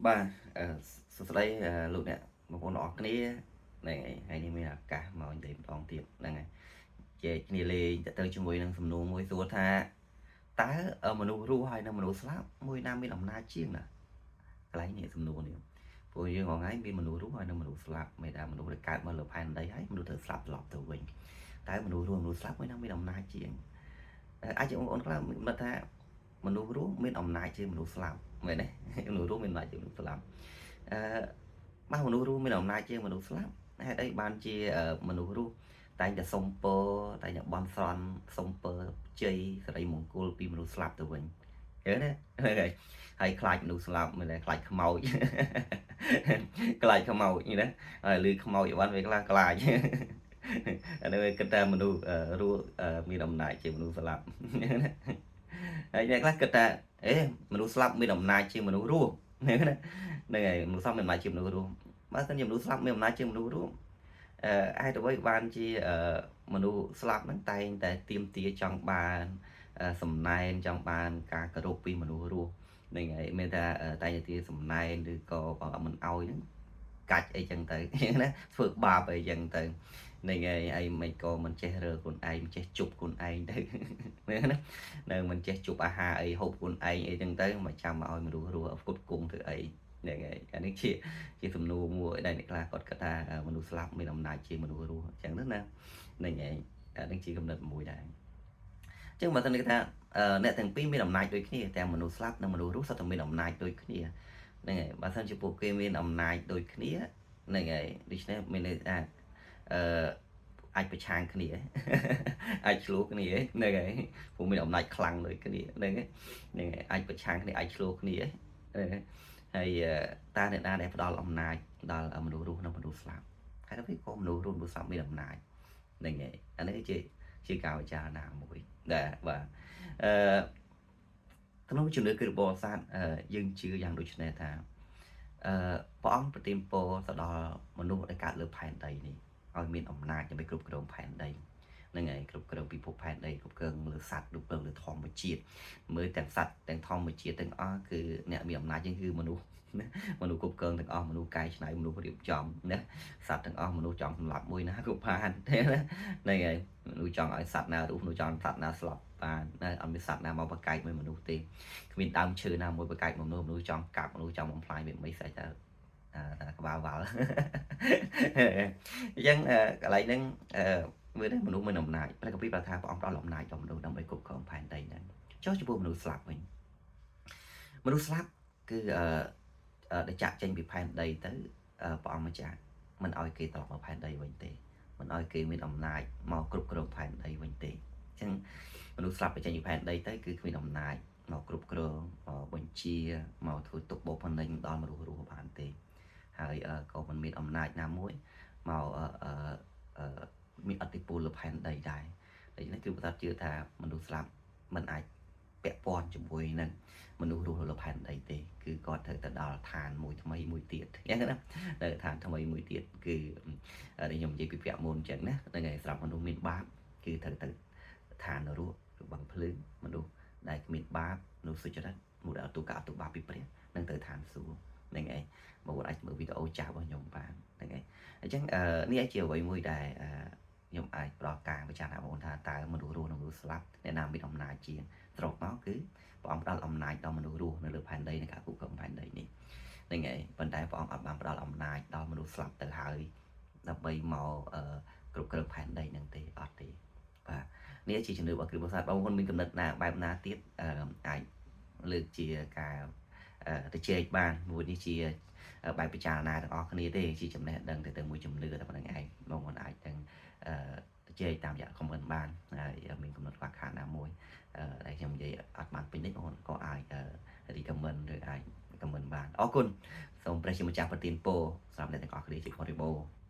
បាទអឺសួស្តីលោកអ្នកបងប្អូនទាំងអស់គ្នាហ្នឹងហើយថ្ងៃនេះមានឱកាសមកនិយាយម្ដងទៀតហ្នឹងហើយជែកគ្នាលេងទៅជាមួយនឹងសំណួរមួយសួរថាតើមនុស្សរស់ហើយនិងមនុស្សស្លាប់មួយណាមានអំណាចជាងណាកន្លែងនេះសំណួរនេះព្រោះយើងរាល់ថ្ងៃមានមនុស្សរស់ហើយនិងមនុស្សស្លាប់មានតែមនុស្សដែលកើតមកលើផែនដីហើយមនុស្សត្រូវស្លាប់ត្រឡប់ទៅវិញតើមនុស្សរស់មនុស្សស្លាប់មួយណាមានអំណាចជាងអាចបងប្អូនខ្លះមើលថាមនុស្សរស់មានអំណាចជាងមនុស្សស្លាប់មែនទេមនុស្សរស់មានអំណាចជាងមនុស្សស្លាប់អឺបើមនុស្សរស់មានអំណាចជាងមនុស្សស្លាប់ហេតុអីបានជាមនុស្សរស់តែងតែសុំពរតែងតែបន់ស្រន់សុំពរជ័យសិរីមង្គលពីមនុស្សស្លាប់ទៅវិញឃើញទេហើយខ្លាចមនុស្សស្លាប់មែនទេខ្លាចខ្មោចខ្លាចខ្មោចណាហើយឮខ្មោចអីវ៉ាន់វាខ្លះខ្លាចអានេះវាគិតថាមនុស្សរស់មានអំណាចជាងមនុស្សស្លាប់ណាហើយអ្នកខ្លះគិតថាអេមនុស្សស្លាប់មានអំណាចជាងមនុស្សរស់ហ្នឹងណាហ្នឹងហើយមនុស្សស្លាប់មានអំណាចជាងមនុស្សរស់បើសិនជាមនុស្សស្លាប់មានអំណាចជាងមនុស្សរស់អឺហេតុអ្វីបានជាមនុស្សស្លាប់ហ្នឹងតែងតែទាមទារចង់បានសំណែនចង់បានការគោរពពីមនុស្សរស់ហ្នឹងហើយមានថាតែងតែទាសំណែនឬក៏បើមិនអោយហ្នឹងកាច់អីចឹងទៅណាធ្វើបាបអីចឹងទៅហ្នឹងហើយអីមិនក៏មិនចេះរើខ្លួនឯងមិនចេះជប់ខ្លួនឯងទៅណានៅមិនចេះជប់អាហារអីហូបខ្លួនឯងអីចឹងទៅមកចាំមកឲ្យមនុស្សរស់ផ្គត់ផ្គង់ធ្វើអីហ្នឹងហើយអានេះជាសំណួរមួយដែលអ្នកខ្លះគាត់គិតថាមនុស្សស្លាប់មានអំណាចជាងមនុស្សរស់អញ្ចឹងណាហ្នឹងហើយអានេះជាកំណត់មួយដែរអញ្ចឹងបើសិនគេថាអ្នកទាំងពីរមានអំណាចដូចគ្នាទាំងមនុស្សស្លាប់និងមនុស្សរស់សុទ្ធតែមានអំណាចដូចគ្នាហ្នឹងហើយបើសិនជាពួកគេមានអំណាចដូចគ្នាហ្នឹងហើយដូច្នេះមានន័យថាអឺអាចប្រឆាំងគ្នាអាចឆ្លោះគ្នាហ្នឹងហើយព្រោះមានអំណាចខ្លាំងដូចគ្នាហ្នឹងហ្នឹងហើយអាចប្រឆាំងគ្នាអាចឆ្លោះគ្នាហើយតើអ្នកណាដែលផ្ដល់អំណាចដល់មនុស្សរស់និងមនុស្សស្លាប់ហើយដល់ពេលក៏មនុស្សរស់មនុស្សស្លាប់មានអំណាចហ្នឹងហើយអានេះជាការពិចារណាមួយដែរបាទអឺក្នុងជំនឿគឺបរិស័ទយើងជឿយ៉ាងដូចនេះថាអឺព្រះអង្គប្រទានពរទៅដល់មនុស្សដែលកើតលើផែនដីនេះឲ្យមានអំណាចដើម្បីគ្រប់គ្រងផែនដីហ្នឹងហើយគ្រប់គ្រងពិភពផែនដីគ្រប់គ្រងលើសត្វគ្រប់គ្រងលើធម្មជាតិមើលទាំងសត្វទាំងធម្មជាតិទាំងអស់គឺអ្នកមានអំណាចជាងគឺមនុស្សណាមនុស្សគ្រប់គ្រងទាំងអស់មនុស្សកែច្នៃមនុស្សរៀបចំណាសត្វទាំងអស់មនុស្សចង់សម្លាប់មួយណាក៏បានទេណាហ្នឹងហើយមនុស្សចង់ឲ្យសត្វណារស់មនុស្សចង់សត្វណាស្លាប់បានណាអត់មានសត្វណាមកប្រកែកមួយមនុស្សទេគ្មានដើមឈើណាមួយប្រកែកមនុស្សមនុស្សចង់កាប់មនុស្សចង់បំផ្លាញវាមិនស្អីទៅក្បាលវ៉ាល់អញ្ចឹងកន្លែងហ្នឹងមើលទៅមនុស្សមានអំណាចព្រះគម្ពីរប្រាប់ថាព្រះអង្គផ្ដល់អំណាចដល់មនុស្សដើម្បីគ្រប់គ្រងផែនដីហ្នឹងចុះចំពោះមនុស្សស្លាប់វិញមនុស្សស្លាប់គឺអឺដែលចាក់ចេញពីផែនដីទៅព្រះអង្គម្ចាស់មិនឲ្យគេត្រឡប់មកផែនដីវិញទេមិនឲ្យគេមានអំណាចមកគ្រប់គ្រងផែនដីវិញទេអញ្ចឹងមនុស្សស្លាប់ទៅចេញពីផែនដីទៅគឺគ្មានអំណាចមកគ្រប់គ្រងបញ្ជាមកធ្វើទុកបុកម្នេញដល់មនុស្សរស់បានទេហើយក៏មិនមានអំណាចណាមួយមកអឺមានអធិពលលើផែនដីដែរដូច្នេះគឺប្រតាជឿថាមនុស្សស្លាប់មិនអាចពាក់ព័ន្ធជាមួយនឹងមនុស្សរស់លើផែនដីទេគឺគាត់ត្រូវទៅដល់ឋានមួយថ្មីមួយទៀតអញ្ចឹងណានៅឋានថ្មីមួយទៀតគឺខ្ញុំនិយាយពីវគ្គមុនអញ្ចឹងណាហ្នឹងហើយសម្រាប់មនុស្សមានបាបគឺត្រូវទៅឋាននរកឬបឹងភ្លើងមនុស្សដែលគ្មានបាបមនុស្សសុចរិតមនុស្សដែលអត់ទូកាអត់ទូបាបពីព្រះនឹងទៅឋានសួគ៌ហ្នឹងឯងបងប្អូនអាចមើលវីដេអូចាស់របស់ខ្ញុំបានហ្នឹងឯងអញ្ចឹងនេះជាអ្វីមួយដែលខ្ញុំអាចផ្ដល់ការពិចារណាបងប្អូនថាតើមនុស្សរស់និងមនុស្សស្លាប់អ្នកណាមានអំណាចជាងសរុបមកគឺព្រះអង្គផ្ដល់អំណាចដល់មនុស្សរស់នៅលើផែនដីនៃការគ្រប់គ្រងផែនដីនេះហ្នឹងហើយប៉ុន្តែព្រះអង្គអត់បានផ្ដល់អំណាចដល់មនុស្សស្លាប់ទៅហើយដើម្បីមកគ្រប់គ្រងផែនដីហ្នឹងទេអត់ទេបាទនេះជាជំនឿរបស់គ្រិស្តបរិស័ទបងប្អូនមានកំណត់ណាបែបណាទៀតអាចលើកជាការទៅជែកបានមួយនេះជាបែបពិចារណាទាំងអស់គ្នាទេជាចំណេះដឹងទៅមួយជំនឿតែប៉ុណ្្នឹងឯងបងប្អូនអាចទាំងទៅជែកតាមរយៈ comment បានហើយមានកំណត់ខ្វះខាតណាមួយដែលខ្ញុំនិយាយអត់បានពេញនេះបងប្អូនក៏អាច recommend ឬអាច comment បានអរគុណសូមព្រះជាម្ចាស់ប្រទានពរសម្រាប់អ្នកទាំងអស់គ្នាជាបរិបូរណ៍។